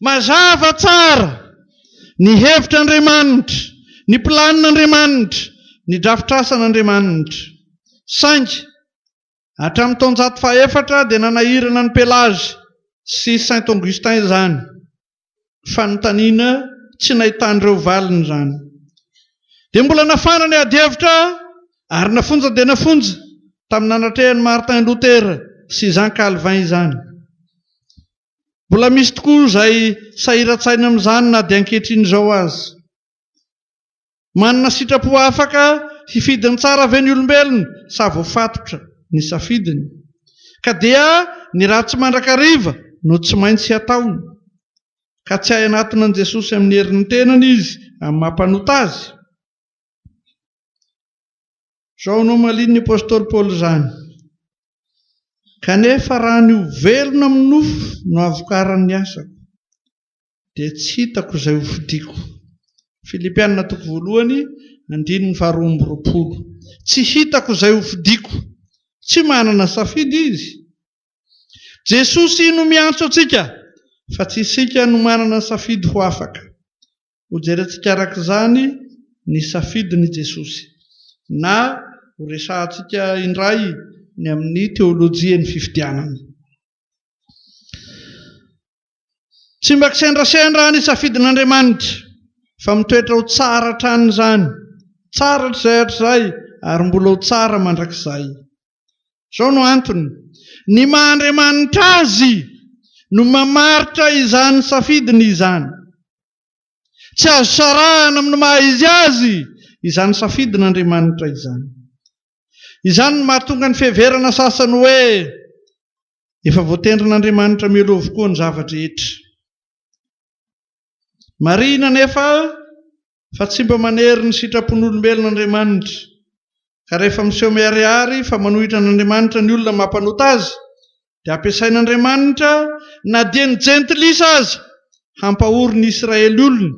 Mazava tsara ny hevitr'Andriamanitra, ny planin'Andriamanitra, ny drafitrasan'Andriamanitra. Saingy Hatramin'ny taonjato fahefatra dia nanahirana an'i Pélage sy Saint Augustin izany fanontaniana tsy nahitan'ireo valiny izany. Dia mbola nafana ny adihevitra ary nafonja dia nafonja tamin'ny nanatrehan'i Martin Luther sy Jean Calvin izany. Mbola misy tokoa izay sahiran-tsaina amin'izany na dia ankehitriny izao aza. Manana sitrapo afaka hifidy ny tsara ve ny olombelona sa voafatotra ny safidiny? Ka dia ny ratsy mandrakariva no tsy maintsy hataony. Ka tsy hay hanatona an'i Jesosy amin'ny herin'ny tenany izy amin'ny maha mpanota azy. Izao no nomalian'ny apostoly Paoly izany, Kanefa raha ny ho velona amin'ny nofo no hahavokaran'ny asako, dia tsy hitako izay ho fidiko. Filipiana toko voalohany, andininy faharoa amby roapolo. Tsy hitako izay ho fidiko. Tsy manana safidy izy. Jesosy no miantso antsika, fa tsy isika no manana safidy ho afaka. Hojerentsika araka izany ny safidin' i Jesosy, na horesahantsika indray ny amin'ny teolojian'ny fifidianana. Tsy mba kisendrasendra ny safidin'Andriamanitra, fa mitoetra ho tsara hatrany izany, tsara hatrizay hatrizay ary mbola ho tsara mandrakizay. Izao no antony, ny maha Andriamanitra Azy no mamaritra izany safidiny izany. Tsy azo sarahana amin'ny maha Izy Azy izany safidin'Andriamanitra izany. Izany no mahatonga ny fiheverana sasany hoe Efa voatendrin'Andriamanitra mialoha avokoa ny zava-drehetra. Marihina anefa fa tsy mba manery ny sitrapon'olombelona Andriamanitra, ka rehefa miseho miharihary fa manohitra an'Andriamanitra ny olona mampanota azy, dia ampiasain'Andriamanitra na dia ny jentilisa aza hampahory ny Israely olony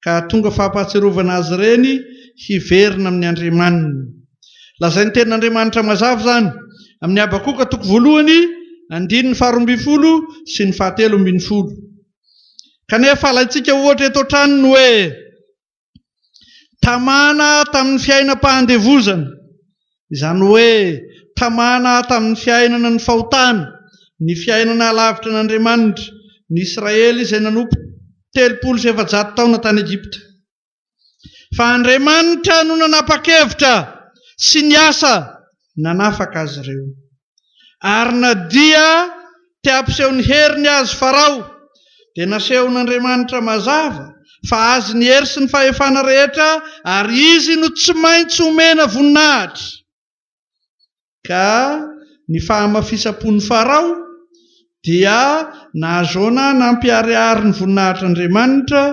ka hahatonga fampahatsiarovana azy ireny hiverina amin'ny Andriamaniny. Lazain'ny Tenin'Andriamanitra mazava izany amin'ny Habakoka toko voalohany, andininy faharoa ambin'ny folo sy ny fahatelo ambin'ny folo. Kanefa alaintsika ohatra eto hatrany ny hoe tamana tamin'ny fiainam-pahandevozana, izany hoe tamana tamin'ny fiainana ny fahotana, ny fiainana lavitra an'Andriamanitra, ny Israely izay nanompo 430 taona tany Egypta. Fa Andriamanitra no nanapa-kevitra sy niasa nanafaka azy ireo. Ary na dia te hampiseho ny heriny azy Farao, dia nasehon'Andriamanitra mazava fa Azy ny hery sy ny fahefana rehetra ary Izy no tsy maintsy omena voninahitra. Ka ny fahamafisam-pon'i Farao dia nahazoana nampiharihary ny voninahitr'Andriamanitra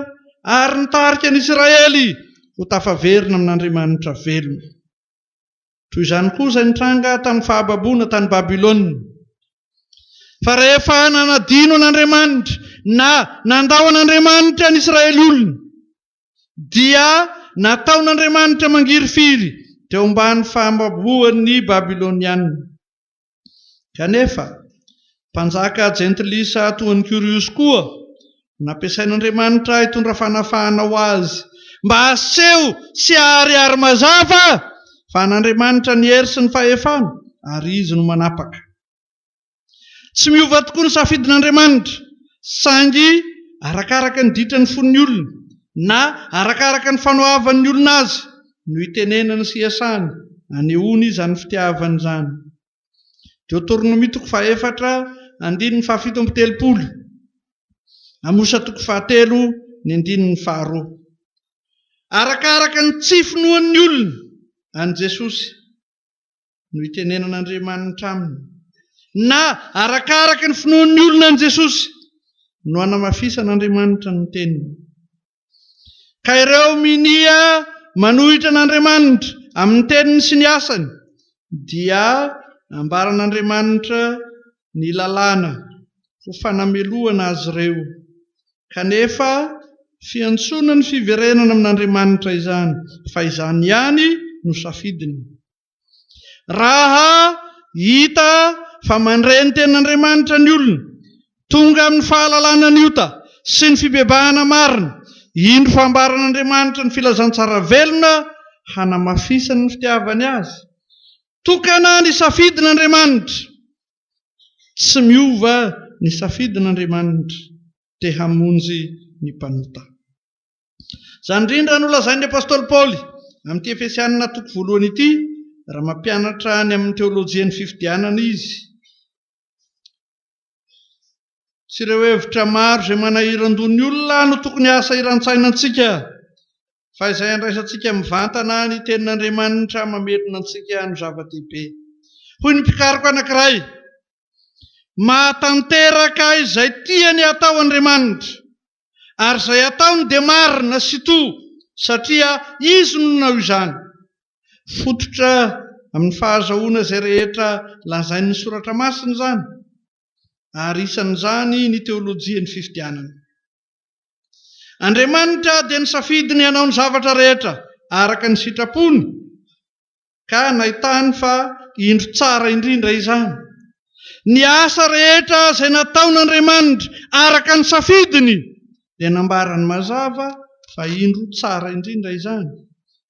ary nitarika ny Isiraely ho tafaverina amin'Andriamanitra velona. Toy izany koa izay nitranga tamin'ny fahababoana tany Babylona. Fa rehefa nanadino an'Andriamanitra na nandao an'Andriamanitra ny Israely olona, dia nataon'Andriamanitra mangirifiry teo ambany fahababoan'ny Babyloniana. Kanefa, mpanjaka jentilisa toa an'i Kyriosy koa no nampiasain'Andriamanitra hitondra fanafahana ho azy, mba haseho sy haharihary mazava fa an'Andriamanitra ny hery sy ny fahefana, ary Izy no manapaka. Tsy miova tokoa ny safidin'Andriamanitra, saingy arakaraka ny ditran'ny fon'ny olona, na arakaraka ny fanoavan'ny olona azy, no itenenany sy iasany, anehoany izany fitiavany izany. Deoteronomia toko fahefatra andininy fahafito amby telopolo, Amosa toko fahatelo ny andininy faharoa. Arakaraka ny tsy finoan'ny olona an'i Jesosy no itenenan'Andriamanitra aminy, na arakaraka ny finoan'ny olona an'i Jesosy no anamafisan'Andriamanitra ny teniny. Ka ireo minia manohitra an'Andriamanitra amin'ny teniny sy ny asany dia ambaran'Andriamanitra ny lalàna ho fanamelohana azy ireo. Kanefa fiantsoana ny fiverenana amin'Andriamanitra izany, fa izany ihany no safidiny. Raha hita fa mandre ny tenin'Andriamanitra ny olona, tonga amin'ny fahalalana ny ota sy ny fibebahana marina, indro fa ambaran'Andriamanitra ny filazantsara velona hanamafisany ny fitiavany azy. Tokana ny safidin'Andriamanitra. Tsy miova ny safidin'Andriamanitra te hamonjy ny mpanota. Izany indrindra no lazain'ny apostoly Paoly amin'ity Efesianina toko voalohany ity raha mampianatra ny amin'ny teolojian'ny fifidianana izy. Tsy ireo hevitra maro izay manahiran-doha ny olona no tokony hahasahiran-tsaina antsika, fa izay andraisantsika mivantana ny Tenin'Andriamanitra mamelona antsika no zava-dehibe. Hoy ny mpikaroka anankiray, Mahatanteraka izay tiany hatao Andriamanitra. Ary izay ataony dia marina sy to satria Izy no nanao izany. Fototra amin'ny fahazahoana izay rehetra lazain'ny Soratra Masina izany, ary isan'izany ny teolojian'ny fifidianana. Andriamanitra dia nisafidy ny hanao ny zavatra rehetra araka ny sitrapony. ka nahitany fa indro tsara indrindra izany. Ny asa rehetra izay nataon'Andriamanitra araka ny safidiny dia nambarany mazava fa indro tsara indrindra izany.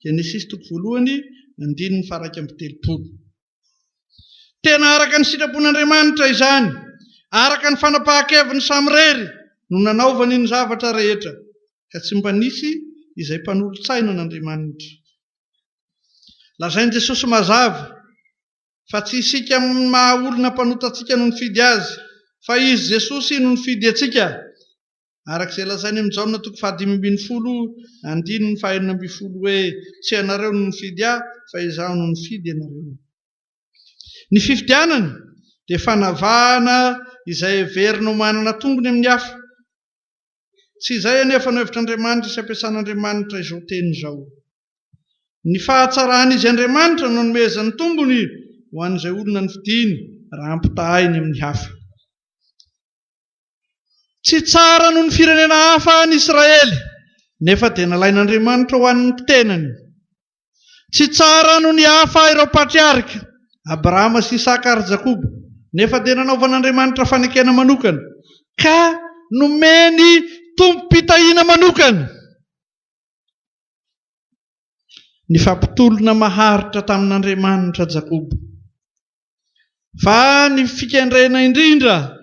Genesisy toko voalohany andininy faha-31. Tena araka ny sitrapon'Andriamanitra izany, araka ny fanapahan-keviny samirery no nanaovany ny zavatra rehetra, ka tsy mba nisy izay mpanolo-tsaina an'Andriamanitra. Lazain'i Jesosy mazava fa tsy isika amin'ny maha olona mpanota antsika no nifidy Azy, fa Izy Jesosy no nifidy antsika, araka izay lazainy amin'i Jaona toko fahadimy ambin'ny folo andininy fahenina ambin'ny folo hoe, Tsy ianareo no nifidy Ahy, fa Izaho no nifidy anareo. Ny fifidianana dia fanavahana izay heverina ho manana tombony amin'ny hafa. Tsy izay anefa no hevitr'Andriamanitra sy ampiasan'Andriamanitra izao teny izao. Ny fahatsaran'izy Andriamanitra no anomezany tombony ho an'izay olona nofidiny raha ampitahainy amin'ny hafa. Tsy tsara noho ny firenena hafa ny Israely, nefa dia nalain'Andriamanitra ho an'ny tenany. Tsy tsara noho ny hafa ireo patriarika, Abrahama sy Isaka ary Jakoba, nefa dia nanaovan'Andriamanitra fanekena manokana, ka nomeny tombom-pitahiana manokana. Nifampitolona maharitra tamin'Andriamanitra Jakoba. Fa ny fikendrena indrindra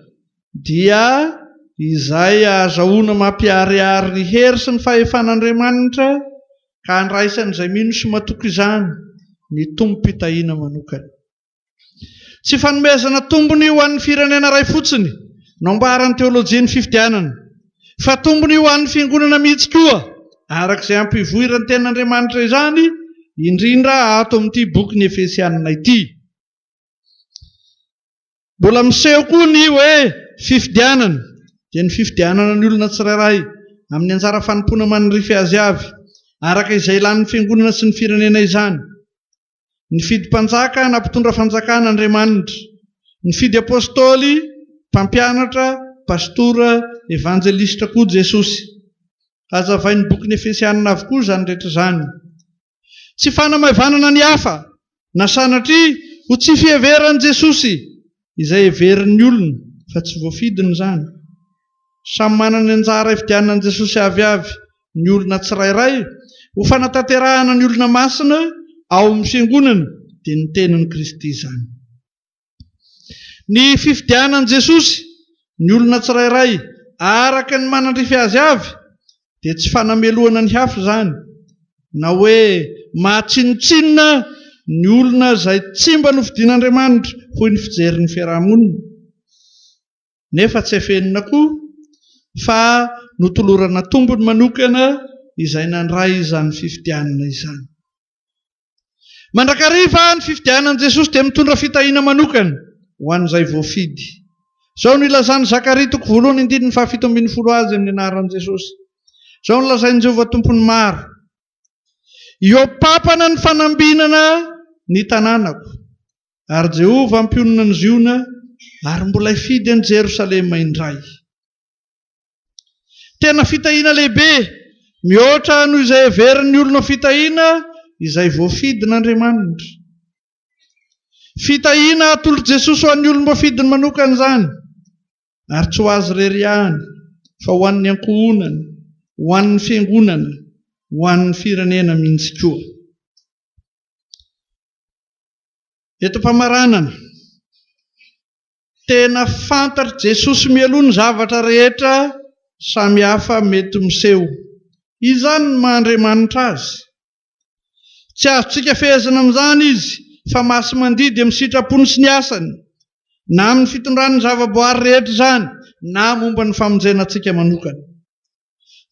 dia izay ahazahoana mampiharihary ny hery sy ny fahefan'Andriamanitra ka handraisan'izay mino sy matoky izany ny tombom-pitahiana manokana. Tsy fanomezana tombony ho an'ny firenena iray fotsiny no ambaran'ny teolojian'ny fifidianana. Fa tombony ho an'ny Fiangonana mihitsy koa, araka izay ampivoiran'ny Tenin'Andriamanitra izany, indrindra ato amin'ity bokin'ny Efesianina ity. Mbola miseho koa ny hoe fifidianana, dia ny fifidianana ny olona tsirairay amin'ny anjara fanompoana manirify azy avy, araka izay ilàn'ny Fiangonana sy ny firenena izany. Nifidy mpanjaka na mpitondra fanjakana Andriamanitra. Nifidy apostoly, mpampianatra, pastora, evanjelistra koa Jesosy. Hazavain'ny bokin'ny Efesianina avokoa izany rehetra izany. Tsy fanamaivanana ny hafa, na sanatria ho tsy fiheveran'i Jesosy izay heverin'ny olona fa tsy voafidiny izany. Samy manana ny anjara ifidianan'i Jesosy avy avy ny olona tsirairay ho fanatanterahana ny olona masina ao amin'ny fiangonana, dia ny tenan'i Kristy izany. Ny fifidianan'i Jesosy ny olona tsirairay araka ny manandrify azy avy dia tsy fanamelohana ny hafa izany, na hoe mahatsinontsinona ny olona izay tsy mba nofidin'Andriamanitra, hoy ny fijerin'ny fiaraha-monina. Nefa tsy afenina koa fa notolorana tombony manokana izay nandray izany fifidianana izany. Mandrakariva ny fifidianan'i Jesosy dia mitondra fitahiana manokana ho an'izay voafidy. Izao no ilazan'i Zakaria toko voalohany andininy fahafito ambin'ny folo azy amin'ny anaran'i Jesosy. Izao no lazain'i Jehovah Tompon'ny maro, Hihoa-papana ny fanambinana ny tanànako, ary Jehovah hampionona an'i Ziona, ary mbola hifidy an'i Jerosalema indray. Tena fitahiana lehibe, mihoatra noho izay heverin'ny olona ho fitahiana, izay voafidin'Andriamanitra. Fitahiana atolotr'i Jesosy ho an'ny olom-boafidiny manokana izany, ary tsy ho azy irery ihany, fa ho an'ny ankohonany, ho an'ny fiangonana, ho an'ny firenena mihitsy koa. Eto am-pamaranana. Tena fantatr'i Jesosy mialoha ny zavatra rehetra samy hafa mety miseho. Izany no maha Andriamanitra Azy. Tsy azontsika fehezina amin'izany Izy fa masi-mandidy amin'ny sitrapony sy ny asany, na amin'ny fitondrany ny zavaboary rehetra izany, na momba ny famonjena antsika manokana.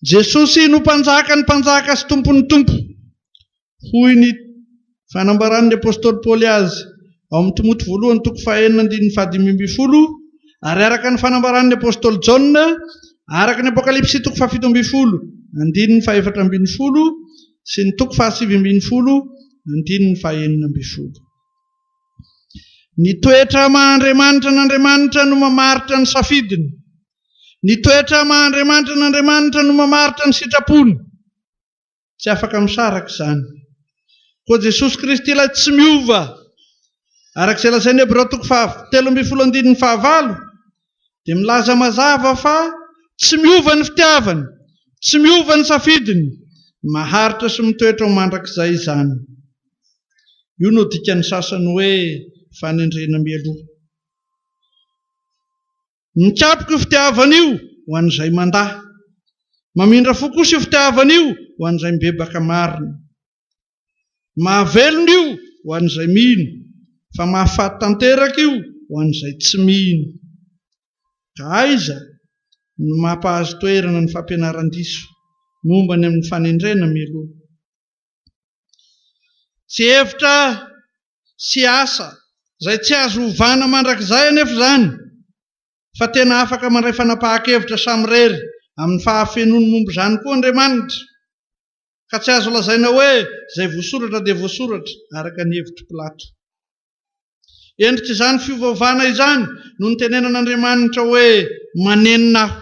Jesosy no Mpanjakan'ny mpanjaka sy Tompon'ny tompo, hoy ny fanambaran'ny apostoly Paoly azy ao amin'ny Timoty voalohany toko fahenina andininy fahadimy ambin'ny folo ary araka ny fanambaran'ny apostoly Jaona araka ny Apokalypsy toko fahafito ambin'ny folo andininy fahefatra ambin'ny folo sy ny toko fahasivy ambin'ny folo andininy fahenina ambin'ny folo. Ny toetra maha Andriamanitra an'Andriamanitra no mamaritra ny safidiny. Ny toetra maha Andriamanitra an'Andriamanitra no mamaritra ny sitrapony. Tsy afaka misaraka izany. Koa Jesosy Kristy ilay tsy miova, araka izay lazain'ny Hebreo toko fahatelo ambin'ny folo andininy fahavalo, dia milaza mazava fa tsy miova ny fitiavany, tsy miova ny safidiny, maharitra sy mitoetra ho mandrakizay izany. Io no dikan'ny sasany hoe fanendrena mialoha. Mikapoka io fitiavana io ho an'izay mandà. Mamindra fo kosa io fitiavana io ho an'izay mibebaka marina. Mahavelona io ho an'izay mino, fa mahafaty tanteraka io ho an'izay tsy mino. Ka aiza no mampahazo toerana ny fampianaran-diso momba ny amin'ny fanendrena mialoha? Tsy hevitra sy asa izay tsy azo ovana mandrakizay anefa izany, fa tena afaka mandray fanapahan-kevitra samirery amin'ny fahafenoany momba izany koa Andriamanitra, ka tsy azo lazaina hoe izay voasoratra dia voasoratra araka ny hevitr'i Pilato. Endrik'izany fiovaovana izany no nitenenan'Andriamanitra hoe manenina aho.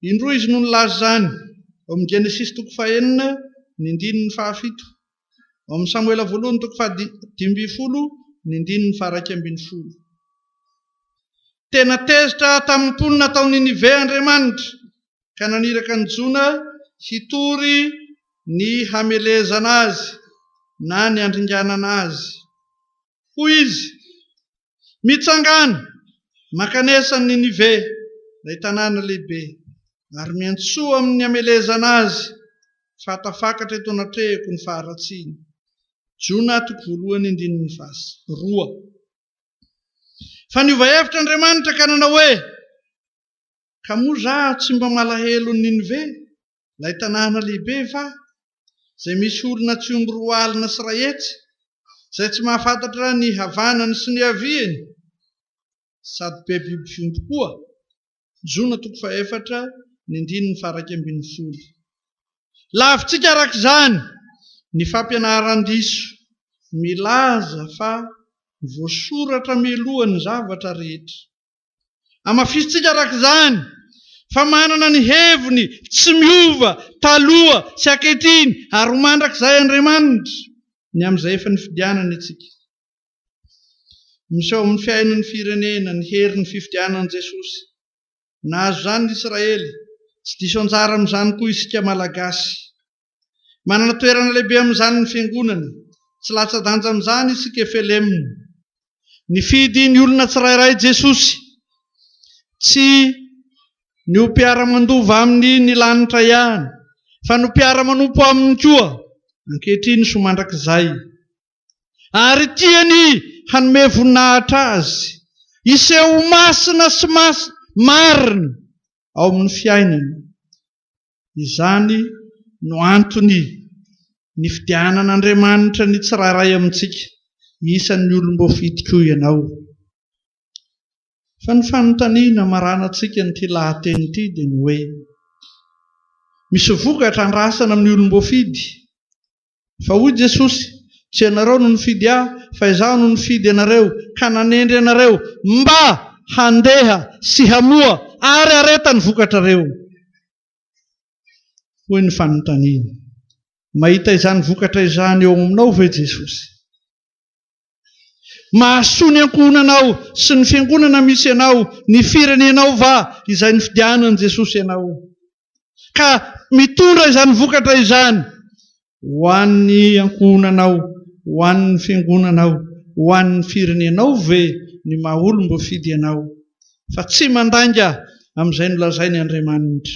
Indroa izy no nilaza izany, ao amin'ny Genesisy toko fahenina, ny andininy fahafito, ao amin'ny Samoela voalohany toko fahadimy ambin'ny folo, ny andininy faharaika ambin'ny folo. Tena tezitra tamin'ny mponina tao Ninive Andriamanitra, ka naniraka an'i Jona hitory ny hamelezana azy na ny handringanana azy. Hoy izy, Mitsangàna, mankanesa an'i Ninive, ilay tanàna lehibe, ary miantsoa amin'ny hamelezana azy, fa tafakatra eto anatrehako ny faharatsiany. Jona toko voalohany andininy faharoa. Fa niova hevitra Andriamanitra ka nanao hoe. Ka moa izaho tsy mba malahelo an'i Ninive, ilay tanàna lehibe va, izay misy olona tsy omby 120, izay tsy mahafantatra ny havanany sy ny haviany, sady be biby fiompy koa? Jona toko fahefatra, ny andininy faha-11. Lavintsika araka izany ny fampianaran-diso milaza fa voasoratra mialoha ny zavatra rehetra. Hamafisintsika araka izany fa manana ny heviny tsy miova taloha sy ankehitriny ary ho mandrakizay Andriamanitra ny amin'izay efa nifidianany antsika. Miseho amin'ny fiainan'ny firenena ny herin'ny fifidianan'i Jesosy. Nahazo izany ny Israely, tsy diso anjara amin'izany koa isika Malagasy. Manana toerana lehibe amin'izany ny Fiangonana. Tsy latsa-danja amin'izany isika flm. Nifidy ny olona tsirairay Jesosy. Tsy ny ho mpiara-mandova aminy ny lanitra ihany, fa ny ho mpiara-manompo aminy koa, ankehitriny sy ho mandrakizay. Ary tiany hanome voninahitra Azy, hiseho ho masina sy marina ao amin'ny fiainany. Izany no antony nifidianan'Andriamanitra ny tsirairay amintsika. Isan'ny olom-boafidy koa ianao. Fa ny fanontaniana hamaranantsika an'ity lahateny ity dia ny hoe, Misy vokatra andrasana amin'ny olom-boafidy? Fa hoy Jesosy, Tsy ianareo no nifidy Ahy, fa Izaho no nifidy anareo, ka nanendry anareo mba handeha sy hamoa ary hareta ny vokatrareo. Hoy ny fanontaniana, Mahita izany vokatra izany eo aminao ve Jesosy? Mahasoa ny ankohonanao sy ny fiangonana misy anao, ny firenenao va izay nifidianan'i Jesosy anao? Ka mitondra izany vokatra izany ho an'ny ankohonanao, ho an'ny fiangonanao, ho an'ny firenenao ve ny maha olom-boafidy anao? Fa tsy mandainga amin'izay nolazainy Andriamanitra.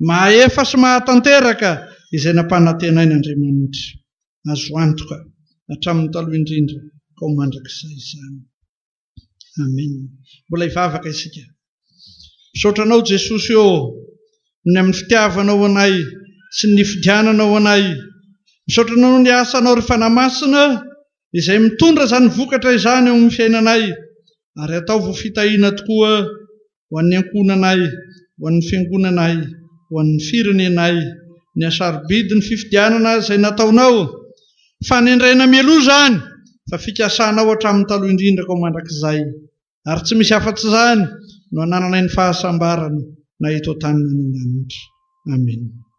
Mahefa sy mahatanteraka izay nampanantenainy Andriamanitra. Azo antoka hatramin'ny taloha indrindra ka ho mandrakizay izany. Amen. Mbola hivavaka isika. Misaotra Anao Jesosy ô, ny amin'ny fitiavanao anay sy ny nifidiananao anay. Misaotra Anao ny asanao ry Fanahy Masina izay mitondra izany vokatra izany eo amin'ny fiainanay ary ataovy ho fitahiana tokoa ho an'ny ankohonanay, ho an'ny fiangonanay, ho an'ny firenenay, ny hasarobidin'ny fifidianana izay nataonao. Fanendrena mialoha izany, fa fikasanao hatramin'ny taloha indrindra ka ho mandrakizay. Ary tsy misy afa-tsy izany no anananay ny fahasambarana na eto an-tany na any an-danitra. Amena.